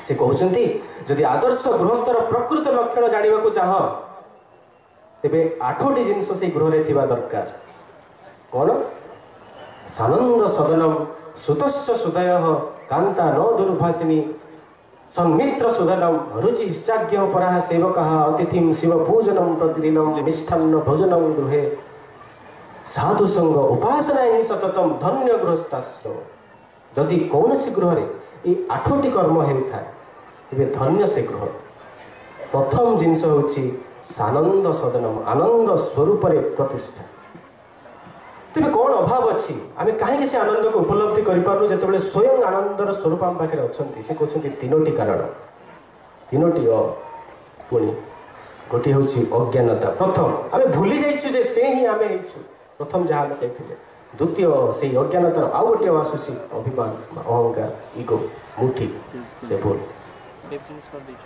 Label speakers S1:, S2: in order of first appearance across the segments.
S1: ସେ କହୁଛନ୍ତି ଯଦି ଆଦର୍ଶ ଗୃହସ୍ଥର ପ୍ରକୃତ ଲକ୍ଷଣ ଜାଣିବାକୁ ଚାହଁ, ତେବେ 8ଟି ଜିନିଷ ସେଇ ଗୃହରେ ଥିବା ଦରକାର। କଣ? ସାନନ୍ଦ ସଦନମ ସୁତସ୍ୟ ସୁଦୟ କାନ୍ତା ନ ଦୁର୍ଭାସିନୀ ସନ୍ମିତ୍ର ସୁଧନମ ରୁଚି ଚାଜ୍ଞ ପରାହ ସେବକଃ ଅତିଥିಂ ଶିବ ପୂଜନମ ପ୍ରତିଦିନମ ମିଷ୍ଠାନ୍ନ ଭୋଜନମ ଗୃହେ ସାଧୁ ସଙ୍ଗ ଉପାସନା ହିଁ ସତତମ ଧନ୍ୟ ଗୃହସ୍ଥାଶ୍ରମ। ଯଦି କୌଣସି ଗୃହରେ ଏଇ 8ଟି କର୍ମ ହେଉଥାଏ, ତେବେ ଧନ୍ୟ ସେ ଗୃହ। ପ୍ରଥମ ଜିନିଷ ହେଉଛି ସାନନ୍ଦ ସଦନମ, ଆନନ୍ଦ ସ୍ୱରୂପରେ ପ୍ରତିଷ୍ଠା। ତେବେ କ'ଣ ଅଭାବ ଅଛି? ଆମେ କାହିଁକି ସେ ଆନନ୍ଦକୁ ଉପଲବ୍ଧି କରିପାରୁନୁ ଯେତେବେଳେ ସ୍ୱୟଂ ଆନନ୍ଦର ସ୍ୱରୂପ ଆମ ପାଖରେ ଅଛନ୍ତି? ସେ କହୁଛନ୍ତି 3ଟି କାରଣ, 3ଟି ଅ। ପୁଣି ଗୋଟିଏ ହେଉଛି ଅଜ୍ଞାନତା। ପ୍ରଥମ, ଆମେ ଭୁଲି ଯାଇଛୁ ଯେ ସେ ହିଁ ଆମେ ହେଇଛୁ, ପ୍ରଥମ ଯାହା ଆମେ କହିଥିଲେ। ଦ୍ୱିତୀୟ, ସେଇ ଅଜ୍ଞାନତାର ଆଉ ଗୋଟିଏ ଆସୁଛି ଅଭିମାନ, ଅହଙ୍କାର, ଇଗୋ, ମୁଁ ଠିକ ସେ ଭୁଲ।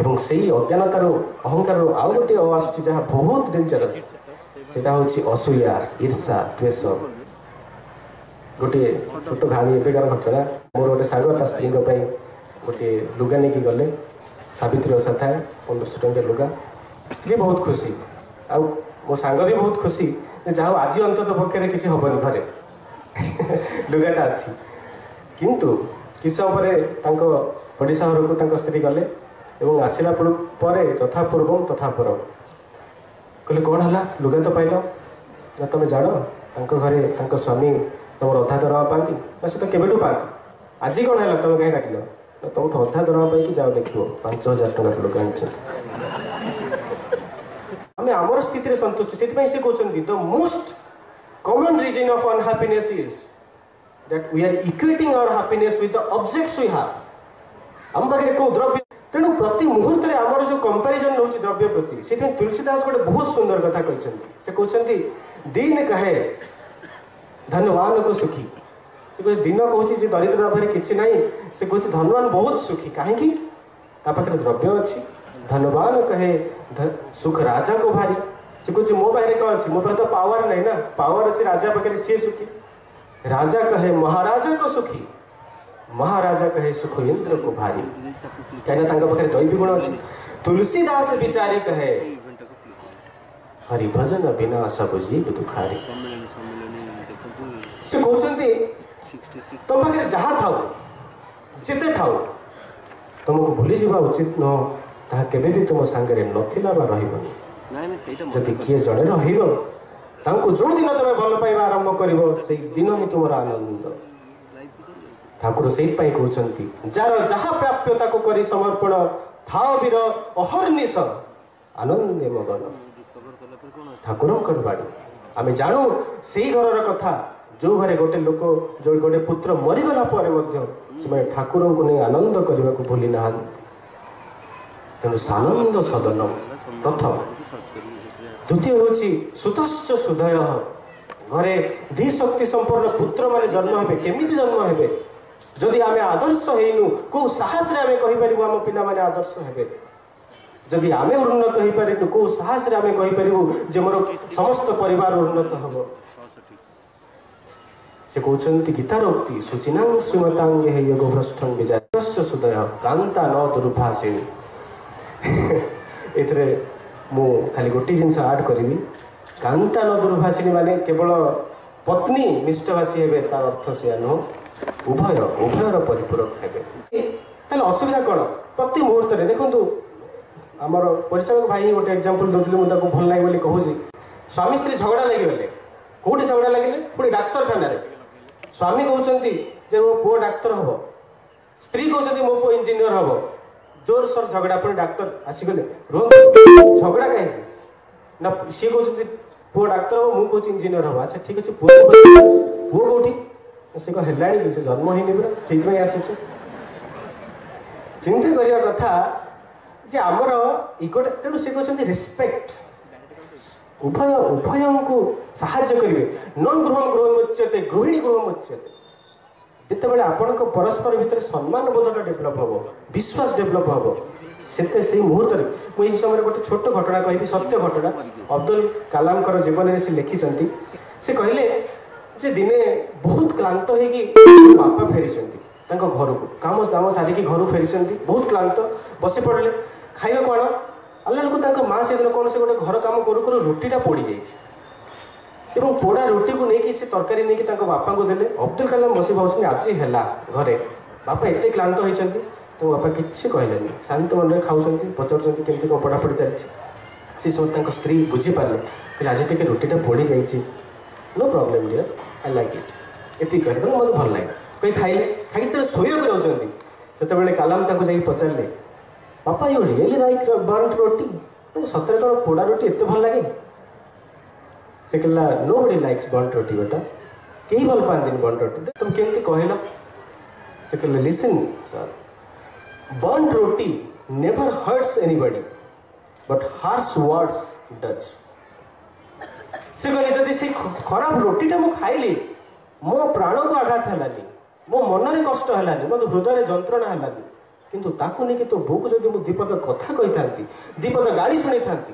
S1: ଏବଂ ସେଇ ଅଜ୍ଞାନତାରୁ ଅହଙ୍କାରରୁ ଆଉ ଗୋଟିଏ ଅ ଆସୁଛି ଯାହା ବହୁତ ଡେଞ୍ଜରସ୍, ସେଟା ହେଉଛି ଅସୂୟା, ଈର୍ଷା, ଦ୍ୱେଷ। ଗୋଟିଏ ଛୋଟ କାହାଣୀ, ଏବେକାର ଘଟଣା। ମୋର ଗୋଟେ ସାଙ୍ଗ ତା ସ୍ତ୍ରୀଙ୍କ ପାଇଁ ଗୋଟିଏ ଲୁଗା ନେଇକି ଗଲେ। ସାବିତ୍ରୀ ଓଷା ଥାଏ, 1500 ଟଙ୍କିଆ ଲୁଗା। ସ୍ତ୍ରୀ ବହୁତ ଖୁସି, ଆଉ ମୋ ସାଙ୍ଗ ବି ବହୁତ ଖୁସି ଯେ ଯାହା ହଉ ଆଜି ଅନ୍ତତଃ ପକ୍ଷରେ କିଛି ହବନି, ଘରେ ଲୁଗାଟା ଅଛି। କିନ୍ତୁ କିଛି ସମୟ ପରେ ତାଙ୍କ ପଡ଼ିଶା ଘରକୁ ତାଙ୍କ ସ୍ତ୍ରୀ ଗଲେ ଏବଂ ଆସିଲା ପରେ ଯଥା ପୂର୍ବಂ ତଥା ପରಂ। କହିଲେ କ'ଣ ହେଲା, ଲୁଗା ତ ପାଇଲ ନା? ତମେ ଜାଣ ତାଙ୍କ ଘରେ ତାଙ୍କ ସ୍ୱାମୀ ତମର ଅଧା ଦରମା ପାଆନ୍ତି ନା? ସେ ତ କେବେଠୁ ପାଆନ୍ତି। ଆଜି କ'ଣ ହେଲା, ତମେ କାହିଁ ଡାକିଲ? ନା ତମଠୁ ଅଧା ଦରମା ପାଇକି ଯାଅ ଦେଖିବ 5000 ଟଙ୍କାର ଲୁଗା ଆଣିଛନ୍ତି। ଆମେ ଆମର ସ୍ଥିତିରେ ସନ୍ତୁଷ୍ଟ। ସେଥିପାଇଁ ସେ କହୁଛନ୍ତି the most common reason of unhappiness is that we are equating our happiness with the objects we have. ଆମ ପାଖରେ କୋଉ ଦ୍ରବ୍ୟ, ତେଣୁ ପ୍ରତି ମୁହୂର୍ତ୍ତରେ ଆମର ଯୋଉ କମ୍ପାରିଜନ ରହୁଛି ଦ୍ରବ୍ୟ ପ୍ରତି। ସେଥିପାଇଁ ତୁଳସୀ ଦାସ ଗୋଟେ ବହୁତ ସୁନ୍ଦର କଥା କହିଛନ୍ତି। ସେ କହୁଛନ୍ତି ଦିନ କହେ ଧନବାନ କୁ ସୁଖୀ। ସେ କହୁଛି ଦିନ କହୁଛି ଯେ ଦରିଦ୍ର ପାଖରେ କିଛି ନାହିଁ, ସେ କହୁଛି ଧନବାନ ବହୁତ ସୁଖୀ। କାହିଁକି? ତା ପାଖରେ ଦ୍ରବ୍ୟ ଅଛି। ଧନବାନ କହେ ସୁଖ ରାଜା କୁ ଭାରି। ସେ କହୁଛି ମୋ ପାଖରେ କଣ ଅଛି? ମୋ ପାଖରେ ତ ପାୱାର ନାହିଁ ନା, ପାୱାର ଅଛି ରାଜା ପାଖରେ, ସିଏ ସୁଖୀ। ରାଜା କହେ ମହାରାଜା କୁ ସୁଖୀ, ମହାରାଜା କହେ ସୁଖ ଇନ୍ଦ୍ର କୁ ଭାରି। କାହିଁକିନା ତାଙ୍କ ପାଖରେ ଦୈବୀ ଗୁଣ ଅଛି। ତୁଳସୀ ଦାସ ବିଚାରି କହେ ହରି ଭଜନ ବିନା ସବୁ ଜୀବ ଦୁଃଖାରୀ। ସେ କହୁଛନ୍ତି ତମ ପାଖରେ ଯାହା ଥାଉ ଯେତେ ଥାଉ, ତମକୁ ଭୁଲିଯିବା ଉଚିତ ନୁହଁ, ତାହା କେବେ ବି ତୁମ ସାଙ୍ଗରେ ନଥିଲା ବା ରହିବନି। ଯଦି କିଏ ଜଣେ ରହିବ, ତାଙ୍କୁ ଯୋଉ ଦିନ ତମେ ଭଲ ପାଇବା ଆରମ୍ଭ କରିବ, ସେଇ ଦିନ ହିଁ ତୁମର ଆନନ୍ଦ। ଠାକୁର ସେଇଥିପାଇଁ କହୁଛନ୍ତି ଯାର ଯାହା ପ୍ରାପ୍ୟ ତାକୁ କରି ସମର୍ପଣ, ଥାଅ ବୀର ଅହର୍ନିଶ ଆନନ୍ଦେ ମଗନ। ଠାକୁରଙ୍କର ବାଣୀ। ଆମେ ଜାଣୁ ସେଇ ଘରର କଥା ଯୋଉ ଘରେ ଗୋଟେ ଲୋକ, ଯୋଉ ଗୋଟେ ପୁତ୍ର ମରିଗଲା ପରେ ମଧ୍ୟ ସେମାନେ ଠାକୁରଙ୍କୁ ନେଇ ଆନନ୍ଦ କରିବାକୁ ଭୁଲି ନାହାନ୍ତି। ତେଣୁ ସାନନ୍ଦ ସଦନ ପ୍ରଥମ। ଦ୍ୱିତୀୟ ହେଉଛି ସୁତଶ୍ଚ ସୁଦୟ। ଘରେ ଧୀ ଶକ୍ତି ସମ୍ପନ୍ନ ପୁତ୍ରମାନେ ଜନ୍ମ ହେବେ। କେମିତି ଜନ୍ମ ହେବେ? ଯଦି ଆମେ ଆଦର୍ଶ ହେଇନୁ, କୋଉ ସାହସରେ ଆମେ କହିପାରିବୁ ଆମ ପିଲାମାନେ ଆଦର୍ଶ ହେବେ? ଯଦି ଆମେ ଉନ୍ନତ ହେଇପାରିନୁ, କୋଉ ସାହସରେ ଆମେ କହିପାରିବୁ ଯେ ମୋର ସମସ୍ତ ପରିବାର ଉନ୍ନତ ହବ? ସେ କହୁଛନ୍ତି ଗୀତାର ଉକ୍ତି, ସୁଚିନାଂ ଶ୍ରୀମତାଙ୍ଗେ ହେ ଯୋଗ ଭ୍ରଷ୍ଟଂ ବିଜାତସ୍ୟ ସୁଦୟ କାନ୍ତା ନ ଦୁର୍ଭାସିନୀ। ଏଥିରେ ମୁଁ ଖାଲି ଗୋଟିଏ ଜିନିଷ ଆଡ୍ କରିବି, କାନ୍ତା ନ ଦୁର୍ଭାସିନୀ ମାନେ କେବଳ ପତ୍ନୀ ମିଷ୍ଟଭାଷୀ ହେବେ ତାର ଅର୍ଥ ସେୟା ନୁହଁ, ଉଭୟ ଉଭୟର ପରିପୂରକ ହେବେ। ତାହେଲେ ଅସୁବିଧା କ'ଣ? ପ୍ରତି ମୁହୂର୍ତ୍ତରେ ଦେଖନ୍ତୁ, ଆମର ପରିଚାଳକ ଭାଇ ହିଁ ଗୋଟେ ଏକ୍ଜାମ୍ପଲ ଦେଉଥିଲେ, ମୁଁ ତାକୁ ଭଲ ଲାଗେ ବୋଲି କହୁଛି। ସ୍ୱାମୀ ସ୍ତ୍ରୀ ଝଗଡ଼ା ଲାଗିଗଲେ। କୋଉଠି ଝଗଡ଼ା ଲାଗିଲେ? ପୁଣି ଡାକ୍ତରଖାନାରେ। ସ୍ୱାମୀ କହୁଛନ୍ତି ଯେ ମୋ ପୁଅ ଡାକ୍ତର ହବ, ସ୍ତ୍ରୀ କହୁଛନ୍ତି ମୋ ପୁଅ ଇଞ୍ଜିନିୟର ହବ। ଜୋରସୋର ଝଗଡ଼ା। ପୁଣି ଡାକ୍ତର ଆସିଗଲେ, ରୁହନ୍ତୁ, ଝଗଡ଼ା କାହିଁକି? ନା ସିଏ କହୁଛନ୍ତି ପୁଅ ଡାକ୍ତର ହବ, ମୁଁ କହୁଛି ଇଞ୍ଜିନିୟର ହବ। ଆଚ୍ଛା ଠିକ ଅଛି, ପୁଅ ପୁଅ କୋଉଠି? ସେ କଣ ହେଲାଣି କି? ସେ ଜନ୍ମ ହେଇନି ପୁରା, ସେଇଥିପାଇଁ ଆସିଛୁ। ଚିନ୍ତା କରିବା କଥା ଯେ ଆମର ଇଗୋଟା। ତେଣୁ ସେ କହୁଛନ୍ତି ରେସ୍ପେକ୍ଟ, ଉଭୟ ଉଭୟଙ୍କୁ ସାହାଯ୍ୟ କରିବେ। ନ ଗୃହ ଗୃହ ମୁଚ୍ୟତେ ଗୃହିଣୀ ଗୃହ ମୁଚ୍ୟତେ। ଯେତେବେଳେ ଆପଣଙ୍କ ପରସ୍ପର ଭିତରେ ସମ୍ମାନ ବୋଧଟା ଡେଭଲପ ହବ, ବିଶ୍ୱାସ ଡେଭଲପ ହବ, ସେତେ ସେଇ ମୁହୂର୍ତ୍ତରେ। ମୁଁ ଏଇ ସମୟରେ ଗୋଟେ ଛୋଟ ଘଟଣା କହିବି, ସତ୍ୟ ଘଟଣା। ଅବ୍ଦୁଲ କାଲାମଙ୍କର ଜୀବନରେ ସେ ଲେଖିଛନ୍ତି। ସେ କହିଲେ ଯେ ଦିନେ ବହୁତ କ୍ଳାନ୍ତ ହେଇକି ବାପା ଫେରିଛନ୍ତି, ତାଙ୍କ ଘରକୁ, କାମ ଦାମ ସାରିକି ଘରୁ ଫେରିଛନ୍ତି, ବହୁତ କ୍ଳାନ୍ତ, ବସି ପଡ଼ିଲେ, ଖାଇବାକୁ ଆଣ। ଆଣିଲା ବେଳକୁ ତାଙ୍କ ମା ସେଦିନ କୌଣସି ଗୋଟେ ଘର କାମ କରୁ କରୁ ରୁଟିଟା ପୋଡ଼ି ଯାଇଛି ଏବଂ ପୋଡ଼ା ରୁଟିକୁ ନେଇକି ସେ ତରକାରୀ ନେଇକି ତାଙ୍କ ବାପାଙ୍କୁ ଦେଲେ। ଅବଦୁଲ କାଲାମ ବସି ଭାବୁଛନ୍ତି ଆଜି ହେଲା ଘରେ, ବାପା ଏତେ କ୍ଳାନ୍ତ ହେଇଛନ୍ତି। ତାଙ୍କ ବାପା କିଛି କହିଲେନି, ଶାନ୍ତ ମନରେ ଖାଉଛନ୍ତି, ପଚାରୁଛନ୍ତି କେମିତି କ'ଣ ପଢ଼ାପଢ଼ି ଚାଲିଛି। ସେ ସବୁ ତାଙ୍କ ସ୍ତ୍ରୀ ବୁଝିପାରିଲେ, କହିଲେ ଆଜି ଟିକେ ରୁଟିଟା ପୋଡ଼ି ଯାଇଛି, no problem dear, I like it, ଏତିକି କହିଲେ, କହିଲେ ମୋତେ ଭଲ ଲାଗେ କହି ଖାଇଲେ। ଖାଇକି ଯେତେବେଳେ ଶୋଇବାକୁ ଯାଉଛନ୍ତି ସେତେବେଳେ କାଲାମ ତାଙ୍କୁ ଯାଇକି ପଚାରିଲେ, ବାପା you really like burnt roti, ତମକୁ ସତରେ କ'ଣ ପୋଡ଼ା ରୁଟି ଏତେ ଭଲ ଲାଗେ? ସେ କହିଲା nobody likes burnt roti ବେଟା, କେହି ଭଲ ପାଆନ୍ତିନି ବର୍ଣ୍ଟ ରୁଟି, ତମେ କେମିତି କହିଲ? ସେ କହିଲେ listen sir, burnt roti never hurts anybody but harsh words does. ସେ କହିଲେ ଯଦି ସେଇ ଖରାପ ରୁଟିଟା ମୁଁ ଖାଇଲି, ମୋ ପ୍ରାଣକୁ ଆଘାତ ହେଲାନି, ମୋ ମନରେ କଷ୍ଟ ହେଲାନି, ମୋ ହୃଦୟରେ ଯନ୍ତ୍ରଣା ହେଲାନି, କିନ୍ତୁ ତାକୁ ନେଇକି ତୋ ବୋଉକୁ ଯଦି ମୁଁ ଦ୍ୱିପଦ କଥା କହିଥାନ୍ତି, ଦ୍ୱିପଦ ଗାଳି ଶୁଣିଥାନ୍ତି,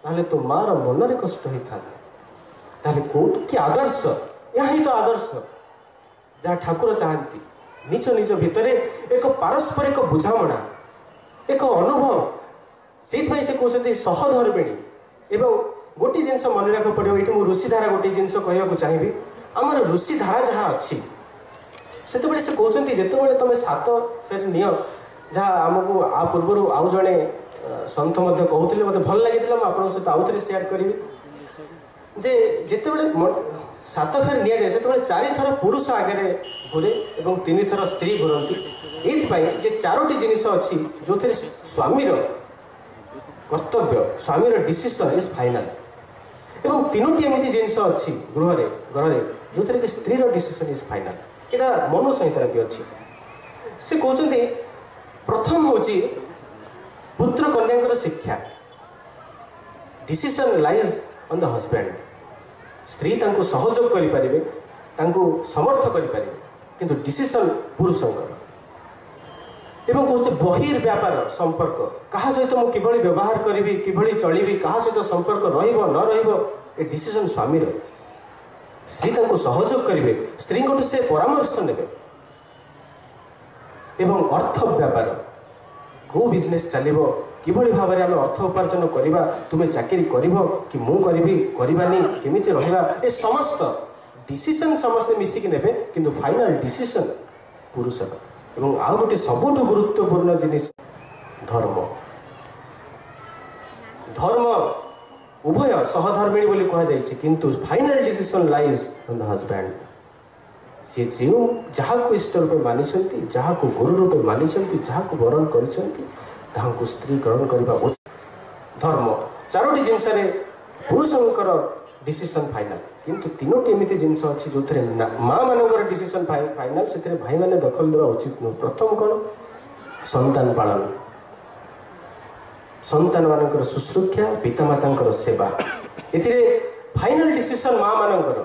S1: ତାହେଲେ ତୋ ମାର ମନରେ କଷ୍ଟ ହେଇଥାନ୍ତା। ତାହେଲେ କୋଉଠି କି ଆଦର୍ଶ? ଏହା ହିଁ ତ ଆଦର୍ଶ ଯାହା ଠାକୁର ଚାହାନ୍ତି। ନିଜ ନିଜ ଭିତରେ ଏକ ପାରସ୍ପରିକ ବୁଝାମଣା, ଏକ ଅନୁଭବ। ସେଇଥିପାଇଁ ସେ କହୁଛନ୍ତି ସହଧର୍ମିଣୀ। ଏବଂ ଗୋଟିଏ ଜିନିଷ ମନେ ରଖିବାକୁ ପଡ଼ିବ, ଏଇଠି ମୁଁ ଋଷିଧାରା ଗୋଟିଏ ଜିନିଷ କହିବାକୁ ଚାହିଁବି। ଆମର ଋଷିଧାରା ଯାହା ଅଛି, ସେତେବେଳେ ସେ କହୁଛନ୍ତି ଯେତେବେଳେ ତମେ 7 ଫେର ନିଅ, ଯାହା ଆମକୁ ଆ ପୂର୍ବରୁ ଆଉ ଜଣେ ସନ୍ଥ ମଧ୍ୟ କହୁଥିଲେ, ମୋତେ ଭଲ ଲାଗିଥିଲା, ମୁଁ ଆପଣଙ୍କ ସହିତ ଆଉ ଥରେ ସେୟାର କରିବି ଯେ ଯେତେବେଳେ 7 ଫେର ନିଆଯାଏ ସେତେବେଳେ 4 ଥର ପୁରୁଷ ଆଗରେ ଘୁରେ ଏବଂ 3 ଥର ସ୍ତ୍ରୀ ଘୁରନ୍ତି। ଏଇଥିପାଇଁ ଯେ 4ଟି ଜିନିଷ ଅଛି ଯେଉଁଥିରେ ସ୍ୱାମୀର କର୍ତ୍ତବ୍ୟ, ସ୍ୱାମୀର ଡିସିସନ୍ is final, ଏବଂ 3ଟି ଏମିତି ଜିନିଷ ଅଛି ଗୃହରେ, ଘରରେ, ଯେଉଁଥିରେ କି ସ୍ତ୍ରୀର ଡିସିସନ୍ is final. ଏଇଟା ମନୁ ସଂହିତାରେ ବି ଅଛି। ସେ କହୁଛନ୍ତି ପ୍ରଥମ ହେଉଛି ପୁତ୍ର କନ୍ୟାଙ୍କର ଶିକ୍ଷା, decision lies on the husband. ସ୍ତ୍ରୀ ତାଙ୍କୁ ସହଯୋଗ କରିପାରିବେ, ତାଙ୍କୁ ସମର୍ଥ କରିପାରିବେ, କିନ୍ତୁ ଡିସିସନ୍ ପୁରୁଷଙ୍କର। ଏବଂ କହୁଛି ବହିର୍ବ୍ୟାପାର ସମ୍ପର୍କ, କାହା ସହିତ ମୁଁ କିଭଳି ବ୍ୟବହାର କରିବି, କିଭଳି ଚଳିବି, କାହା ସହିତ ସମ୍ପର୍କ ରହିବ ନ ରହିବ, ଏ ଡିସିସନ୍ ସ୍ୱାମୀର। ସ୍ତ୍ରୀ ତାଙ୍କୁ ସହଯୋଗ କରିବେ, ସ୍ତ୍ରୀଙ୍କଠୁ ସେ ପରାମର୍ଶ ନେବେ। ଏବଂ ଅର୍ଥ ବ୍ୟାପାର, କେଉଁ ବିଜନେସ୍ ଚାଲିବ, କିଭଳି ଭାବରେ ଆମେ ଅର୍ଥ ଉପାର୍ଜନ କରିବା, ତୁମେ ଚାକିରି କରିବ କି ମୁଁ କରିବି, କରିବାନି, କେମିତି ରହିବା, ଏ ସମସ୍ତ ଡିସିସନ୍ ସମସ୍ତେ ମିଶିକି ନେବେ, କିନ୍ତୁ ଫାଇନାଲ ଡିସିସନ୍ ପୁରୁଷର। ଏବଂ ଆଉ ଗୋଟେ ସବୁଠୁ ଗୁରୁତ୍ୱପୂର୍ଣ୍ଣ ଜିନିଷ ଧର୍ମ। ଧର୍ମ ଉଭୟ ସହଧର୍ମିଣୀ ବୋଲି କୁହାଯାଇଛି, କିନ୍ତୁ final decision lies on the husband. ସିଏ ଯେଉଁ ଯାହାକୁ ଇଷ୍ଟ ରୂପେ ମାନିଛନ୍ତି, ଯାହାକୁ ଗୁରୁ ରୂପେ ମାନିଛନ୍ତି, ଯାହାକୁ ବରଣ କରିଛନ୍ତି, ତାହାଙ୍କୁ ସ୍ତ୍ରୀ ଗ୍ରହଣ କରିବା ଉଚିତ। ଧର୍ମ 4ଟି ଜିନିଷରେ ପୁରୁଷଙ୍କର ଡିସିସନ୍ ଫାଇନାଲ, କିନ୍ତୁ 3ଟି ଏମିତି ଜିନିଷ ଅଛି ଯେଉଁଥିରେ ମା ମାନଙ୍କର ଡିସିସନ୍ ଫାଇନାଲ, ସେଥିରେ ଭାଇମାନେ ଦଖଲ ଦେବା ଉଚିତ ନୁହଁ। ପ୍ରଥମ କ'ଣ? ସନ୍ତାନ ପାଳନ, ସନ୍ତାନମାନଙ୍କର ଶୁଶ୍ରୂଷା, ପିତାମାତାଙ୍କର ସେବା, ଏଥିରେ ଫାଇନାଲ ଡିସିସନ୍ ମା ମାନଙ୍କର।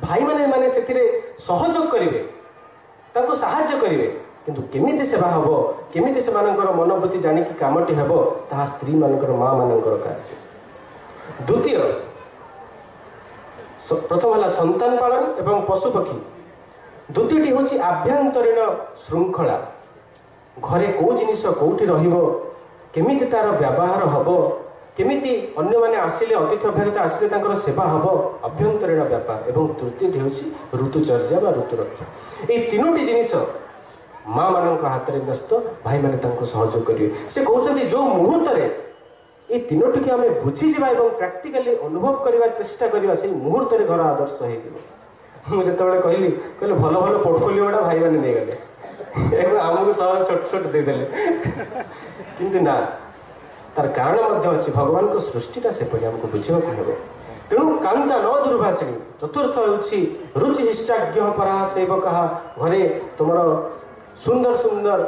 S1: ଭାଇମାନେ ମାନେ ସେଥିରେ ସହଯୋଗ କରିବେ, ତାଙ୍କୁ ସାହାଯ୍ୟ କରିବେ, କିନ୍ତୁ କେମିତି ସେବା ହେବ, କେମିତି ସେମାନଙ୍କର ମନୋବୃତ୍ତି ଜାଣିକି କାମଟି ହେବ, ତାହା ସ୍ତ୍ରୀମାନଙ୍କର, ମା ମାନଙ୍କର କାର୍ଯ୍ୟ। ଦ୍ୱିତୀୟ, ପ୍ରଥମ ହେଲା ସନ୍ତାନ ପାଳନ ଏବଂ ପଶୁପକ୍ଷୀ। ଦ୍ୱିତୀୟଟି ହେଉଛି ଆଭ୍ୟନ୍ତରୀଣ ଶୃଙ୍ଖଳା। ଘରେ କେଉଁ ଜିନିଷ କେଉଁଠି ରହିବ, କେମିତି ତାର ବ୍ୟବହାର ହେବ, କେମିତି ଅନ୍ୟମାନେ ଆସିଲେ, ଅତିଥି ଅଭ୍ୟାଗତ ଆସିଲେ ତାଙ୍କର ସେବା ହେବ, ଆଭ୍ୟନ୍ତରୀଣ ବ୍ୟାପାର। ଏବଂ ତୃତୀୟଟି ହେଉଛି ଋତୁଚର୍ଯ୍ୟା ବା ଋତୁରକ୍ଷା। ଏଇ 3ଟି ଜିନିଷ ମା ମାନଙ୍କ ହାତରେ ନ୍ୟସ୍ତ, ଭାଇମାନେ ତାଙ୍କୁ ସହଯୋଗ କରିବେ। ସେ କହୁଛନ୍ତି ଯେଉଁ ମୁହୂର୍ତ୍ତରେ ଏଇ 3ଟିକୁ ଆମେ ବୁଝିଯିବା ଏବଂ ପ୍ରାକ୍ଟିକାଲି ଅନୁଭବ କରିବା ଚେଷ୍ଟା କରିବା, ସେଇ ମୁହୂର୍ତ୍ତରେ ଘର ଆଦର୍ଶ ହେଇଯିବ। ମୁଁ ଯେତେବେଳେ କହିଲି, କହିଲେ ଭଲ ଭଲ ପୋର୍ଟଫୋଲିଓ ଗୁଡ଼ା ଭାଇମାନେ ନେଇଗଲେ ଏବଂ ଆମକୁ ସହ ଛୋଟ ଛୋଟ ଦେଇଦେଲେ। କିନ୍ତୁ ନା, ତାର କାରଣ ମଧ୍ୟ ଅଛି। ଭଗବାନଙ୍କ ସୃଷ୍ଟିଟା ସେପରି ଆମକୁ ବୁଝିବାକୁ ହେବ। ତେଣୁ କାନ୍ତା ନ ଦୁର୍ଭାଷିଣୀ। ଚତୁର୍ଥ ହେଉଛି ରୁଚି ହିଶ୍ଚାଜ୍ଞ ପରାହ ସେବକାଃ। ଘରେ ତୁମର ସୁନ୍ଦର ସୁନ୍ଦର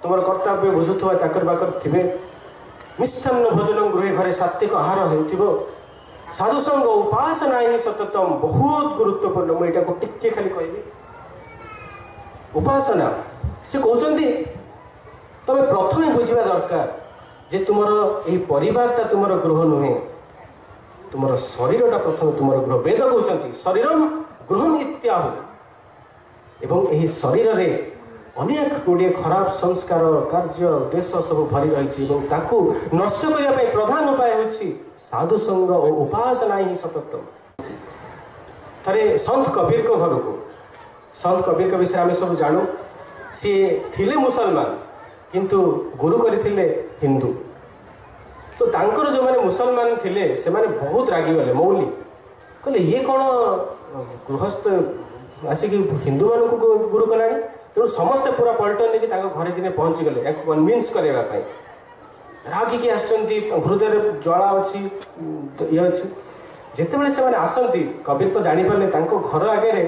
S1: ତୁମର କର୍ତ୍ତବ୍ୟ ବୁଝୁଥିବା ଚାକର ବାକର ଥିବେ, ମିଷ୍ଟାନ୍ନ ଭୋଜନ ଗୃହେ, ଘରେ ସାତ୍ତ୍ୱିକ ଆହାର ହେଉଥିବ, ସାଧୁସଙ୍ଗ ଉପାସନା ହିଁ ସତତମ, ବହୁତ ଗୁରୁତ୍ୱପୂର୍ଣ୍ଣ। ମୁଁ ଏଇଟାକୁ ଟିକେ ଖାଲି କହିବି। ଉପାସନା, ସେ କହୁଛନ୍ତି ତମେ ପ୍ରଥମେ ବୁଝିବା ଦରକାର ଯେ ତୁମର ଏହି ପରିବାରଟା ତୁମର ଗୃହ ନୁହେଁ, ତୁମର ଶରୀରଟା ପ୍ରଥମେ ତୁମର ଗୃହ। ବେଦ କହୁଛନ୍ତି ଶରୀରମ ଗୃହମ ଇତ୍ୟାହୁ। ଏବଂ ଏହି ଶରୀରରେ ଅନେକ ଗୁଡ଼ିଏ ଖରାପ ସଂସ୍କାର, କାର୍ଯ୍ୟ, ଦ୍ୱେଷ ସବୁ ଭରି ରହିଛି ଏବଂ ତାକୁ ନଷ୍ଟ କରିବା ପାଇଁ ପ୍ରଧାନ ଉପାୟ ହେଉଛି ସାଧୁ ସଙ୍ଗ ଓ ଉପାସନା ହିଁ ସତତ। ଥରେ ସନ୍ଥ କବୀରଙ୍କ ଘରକୁ, ସନ୍ଥ କବୀରଙ୍କ ବିଷୟରେ ଆମେ ସବୁ ଜାଣୁ, ସିଏ ଥିଲେ ମୁସଲମାନ କିନ୍ତୁ ଗୁରୁ କରିଥିଲେ ହିନ୍ଦୁ। ତ ତାଙ୍କର ଯେଉଁମାନେ ମୁସଲମାନ ଥିଲେ ସେମାନେ ବହୁତ ରାଗିଗଲେ, ମୌଲି କହିଲେ ଇଏ କ'ଣ ଗୃହସ୍ଥ ଆସିକି ହିନ୍ଦୁମାନଙ୍କୁ ଗୁରୁ କଲାଣି। ତେଣୁ ସମସ୍ତେ ପୁରା ପଲଟନ ନେଇକି ତାଙ୍କ ଘରେ ଦିନେ ପହଞ୍ଚିଗଲେ ୟାକୁ କନଭିନ୍ସ କରାଇବା ପାଇଁ। ରାଗିକି ଆସିଛନ୍ତି, ହୃଦୟରେ ଜ୍ୱାଳା ଅଛି, ଇଏ ଅଛି। ଯେତେବେଳେ ସେମାନେ ଆସନ୍ତି, କବୀର ତ ଜାଣିପାରିଲେ ତାଙ୍କ ଘର ଆଗରେ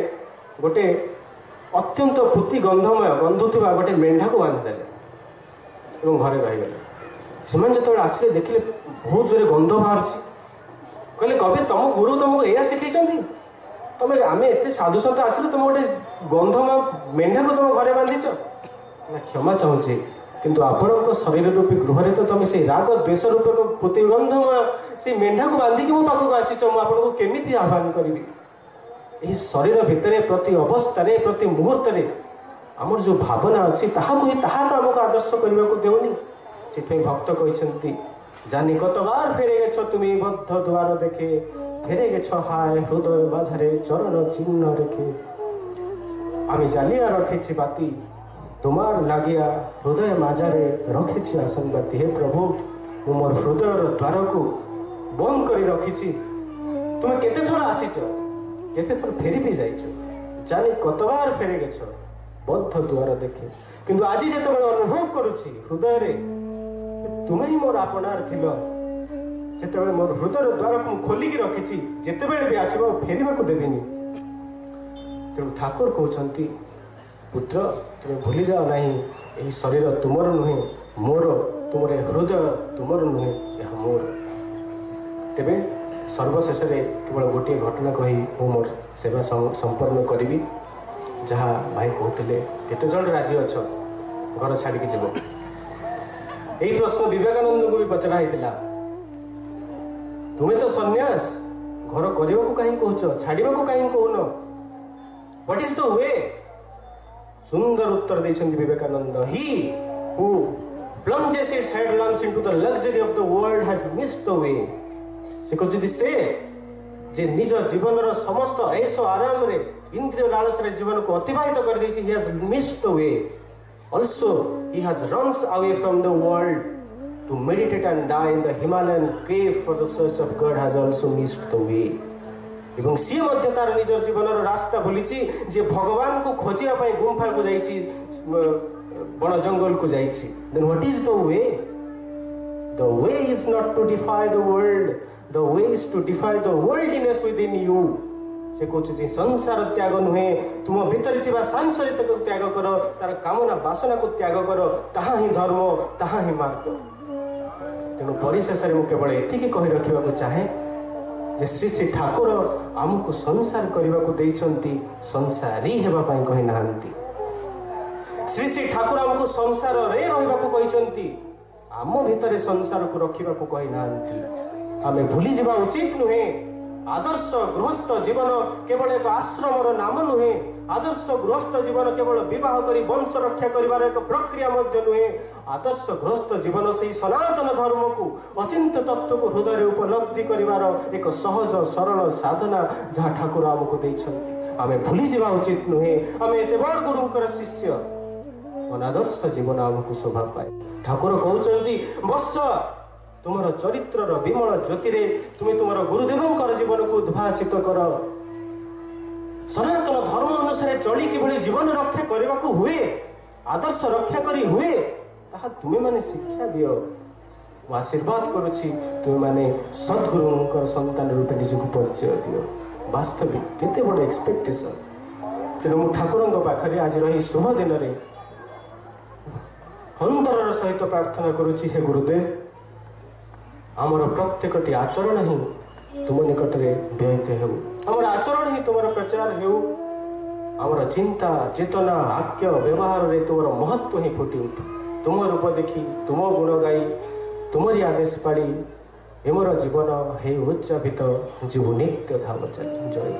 S1: ଗୋଟେ ଅତ୍ୟନ୍ତ ପୁତି ଗନ୍ଧମୟ ଗନ୍ଧୁଥିବା ଗୋଟେ ମେଣ୍ଢାକୁ ବାନ୍ଧିଦେଲେ ଏବଂ ଘରେ ରହିଗଲେ। ସେମାନେ ଯେତେବେଳେ ଆସିଲେ ଦେଖିଲେ ବହୁତ ଜୋରେ ଗନ୍ଧ ବାହାରୁଛି। କହିଲେ କବୀର, ତମ ଗୁରୁ ତମକୁ ଏଇଆ ଶିଖେଇଛନ୍ତି? ତମେ ଆମେ ଏତେ ସାଧୁ ସନ୍ଥ ଆସିଲେ ତମେ ଗୋଟେ ଗନ୍ଧମୟ ମେଣ୍ଢାକୁ ତମ ଘରେ ବାନ୍ଧିଛ? ନା, କ୍ଷମା ଚାହୁଁଛି, କିନ୍ତୁ ଆପଣଙ୍କ ଶରୀର ରୂପୀ ଗୃହରେ ତ ତମେ ସେଇ ରାଗ ଦ୍ୱେଷ ରୂପକ ପ୍ରତିବନ୍ଧମୟ ସେଇ ମେଣ୍ଢାକୁ ବାନ୍ଧିକି ମୋ ପାଖକୁ ଆସିଛ, ମୁଁ ଆପଣଙ୍କୁ କେମିତି ଆହ୍ୱାନ କରିବି? ଏହି ଶରୀର ଭିତରେ ପ୍ରତି ଅବସ୍ଥାରେ, ପ୍ରତି ମୁହୂର୍ତ୍ତରେ ଆମର ଯୋଉ ଭାବନା ଅଛି ତାହାକୁ ହିଁ ତାହା ତ ଆମକୁ ଆଦର୍ଶ କରିବାକୁ ଦେଉନି। ସେଥିପାଇଁ ଭକ୍ତ କହିଛନ୍ତି, ଜାନି କତବାର ଫେରେ ଗେଛ ତୁମି ବଦ୍ଧ ଦ୍ୱାର ଦେଖେ, ଫେରେ ଗେଛ ହାୟ ହୃଦୟ ମାଝାରେ ଚରଣ ଚିହ୍ନ ରେଖେ। আমি জ্বালিয়া রখেছি বাতি তোমার লাগিয়া, ହୃଦୟ ମାଝାରେ ରଖିଛି ଆସନ ବାତି। ହେ ପ୍ରଭୁ, ମୁଁ ମୋର ହୃଦୟର ଦ୍ୱାରକୁ ବନ୍ଦ କରି ରଖିଛି। ତୁମେ କେତେ ଥର ଆସିଛ, କେତେ ଥର ଫେରି ବି ଯାଇଛ, ଜାନି କତବାର ଫେରି ଗେଛ ବଦ୍ଧ ଦ୍ୱାର ଦେଖେ। କିନ୍ତୁ ଆଜି ଯେତେବେଳେ ଅନୁଭବ କରୁଛି ହୃଦୟରେ ତୁମେ ହିଁ ମୋର ଆପଣାର ଥିଲ, ସେତେବେଳେ ମୋର ହୃଦୟର ଦ୍ୱାରକୁ ମୁଁ ଖୋଲିକି ରଖିଛି, ଯେତେବେଳେ ବି ଆସିବ ଫେରିବାକୁ ଦେବିନି। ତେଣୁ ଠାକୁର କହୁଛନ୍ତି, ପୁତ୍ର ତୁମେ ଭୁଲିଯାଅ ନାହିଁ, ଏହି ଶରୀର ତୁମର ନୁହେଁ ମୋର, ତୁମର ଏ ହୃଦୟ ତୁମର ନୁହେଁ, ଏହା ମୋର। ତେବେ ସର୍ବଶେଷରେ କେବଳ ଗୋଟିଏ ଘଟଣା କହି ମୁଁ ମୋର ସେବା ସମ୍ପନ୍ନ କରିବି। ଯାହା ଭାଇ କହୁଥିଲେ, କେତେଜଣ ରାଜି ଅଛ ଘର ଛାଡ଼ିକି ଯିବ? ଏହି ପ୍ରଶ୍ନ ବିବେକାନନ୍ଦଙ୍କୁ ବି ପଚରା ହେଇଥିଲା, ତୁମେ ତ ସନ୍ନ୍ୟାସ, ଘର କରିବାକୁ କାହିଁ କହୁଛ, ଛାଡ଼ିବାକୁ କାହିଁ କହୁନ? What is the way? ସୁନ୍ଦର ଉତ୍ତର ଦେଇଛନ୍ତି Vivekananda, he who plunges his headlongs into the luxury of the world has missed the way. ସେ କହୁଛନ୍ତି ସେ ଯେ ନିଜ ଜୀବନର ସମସ୍ତ ऐश ଆରାମରେ ଇନ୍ଦ୍ରିୟ ଲାଳସାରେ ଜୀବନକୁ ଅତିବାହିତ କରିଦେଇଛି, he has missed the way. Also, he has runs away from the world to meditate and die in the Himalayan cave for the search of God has also missed the way. ଏବଂ ସିଏ ମଧ୍ୟ ତାର ନିଜର ଜୀବନର ରାସ୍ତା ଭୁଲିଛି, ଯେ ଭଗବାନଙ୍କୁ ଖୋଜିବା ପାଇଁ ଗୁମ୍ଫାକୁ ଯାଇଛି, ବଣ ଜଙ୍ଗଲକୁ ଯାଇଛି। Then what is the way? The way is not to defy the world. The way is to defy the worldliness within you. ସେ କହୁଛି ଯେ ସଂସାର ତ୍ୟାଗ ନୁହେଁ, ତୁମ ଭିତରେ ଥିବା ସାଂସାରିକତାକୁ ତ୍ୟାଗ କର, ତାର କାମନା ବାସନାକୁ ତ୍ୟାଗ କର, ତାହା ହିଁ ଧର୍ମ, ତାହା ହିଁ ମାର୍ଗ। ତେଣୁ ପରିଶେଷରେ ମୁଁ କେବଳ ଏତିକି କହି ରଖିବାକୁ ଚାହେଁ ଯେ ଶ୍ରୀ ଶ୍ରୀ ଠାକୁର ଆମକୁ ସଂସାର କରିବାକୁ ଦେଇଛନ୍ତି, ସଂସାରୀ ହେବା ପାଇଁ କହିନାହାନ୍ତି। ଶ୍ରୀ ଶ୍ରୀ ଠାକୁର ଆମକୁ ସଂସାରରେ ରହିବାକୁ କହିଛନ୍ତି, ଆମ ଭିତରେ ସଂସାରକୁ ରଖିବାକୁ କହିନାହାନ୍ତି। ଆମେ ଭୁଲିଯିବା ଉଚିତ ନୁହେଁ, ଆଦର୍ଶ ଗୃହସ୍ଥ ଜୀବନ କେବଳ ଏକ ଆଶ୍ରମର ନାମ ନୁହେଁ। ଆଦର୍ଶ ଗୃହସ୍ଥ ଜୀବନ କେବଳ ବିବାହ କରି ବଂଶ ରକ୍ଷା କରିବାର ଏକ ପ୍ରକ୍ରିୟା ମଧ୍ୟ ନୁହେଁ। ଆଦର୍ଶ ଗୃହସ୍ଥ ଜୀବନ ସେଇ ସନାତନ ଧର୍ମକୁ, ଅଚିନ୍ତ୍ୟ ତତ୍ତ୍ୱକୁ ହୃଦୟରେ ଉପଲବ୍ଧି କରିବାର ଏକ ସହଜ ସରଳ ସାଧନା, ଯାହା ଠାକୁର ଆମକୁ ଦେଇଛନ୍ତି। ଆମେ ଭୁଲିଯିବା ଉଚିତ ନୁହେଁ, ଆମେ ଏତେ ବଡ଼ ଗୁରୁଙ୍କର ଶିଷ୍ୟ। ଅନାଦର୍ଶ ଜୀବନ ଆମକୁ ଶୋଭା ପାଏ। ଠାକୁର କହୁଛନ୍ତି, ବତ୍ସ, ତୁମର ଚରିତ୍ରର ବିମଳ ଜ୍ୟୋତିରେ ତୁମେ ତୁମର ଗୁରୁଦେବଙ୍କର ଜୀବନକୁ ଉଦ୍ଭାସିତ କର। ସନାତନ ଧର୍ମ ଅନୁସାରେ ଚଳି କିଭଳି ଜୀବନ ରକ୍ଷା କରିବାକୁ ହୁଏ, ଆଦର୍ଶ ରକ୍ଷା କରି ହୁଏ, ତାହା ତୁମେମାନେ ଶିକ୍ଷା ଦିଅ। ମୁଁ ଆଶୀର୍ବାଦ କରୁଛି, ତୁମେମାନେ ସଦ୍ଗୁରୁଙ୍କର ସନ୍ତାନ ରୂପେ ନିଜକୁ ପରିଚୟ ଦିଅ। ବାସ୍ତବିକ କେତେ ବଡ଼ ଏକ୍ସପେକ୍ଟେସନ। ତେଣୁ ମୁଁ ଠାକୁରଙ୍କ ପାଖରେ ଆଜିର ଏହି ଶୁଭ ଦିନରେ ଅନ୍ତରର ସହିତ ପ୍ରାର୍ଥନା କରୁଛି, ହେ ଗୁରୁଦେବ, ଆମର ପ୍ରତ୍ୟେକଟି ଆଚରଣ ହିଁ ତୁମ ନିକଟରେ ବ୍ୟୟିତ ହେଉ, ଆମର ଆଚରଣ ହିଁ ତୁମର ପ୍ରଚାର ହେଉ, ଆମର ଚିନ୍ତା ଚେତନା ବାକ୍ୟ ବ୍ୟବହାରରେ ତୁମର ମହତ୍ଵ ହିଁ ଫୁଟି ଉଠୁ। ତୁମ ରୂପ ଦେଖି, ତୁମ ଗୁଣ ଗାଇ, ତୁମରି ଆଦେଶ ପାଳି ଏମର ଜୀବନ ହେଇ ଉଚ୍ଚାପିତ, ଯିବୁ ନିତ୍ୟ ଧାମ ଚାଲି। ଜୟ।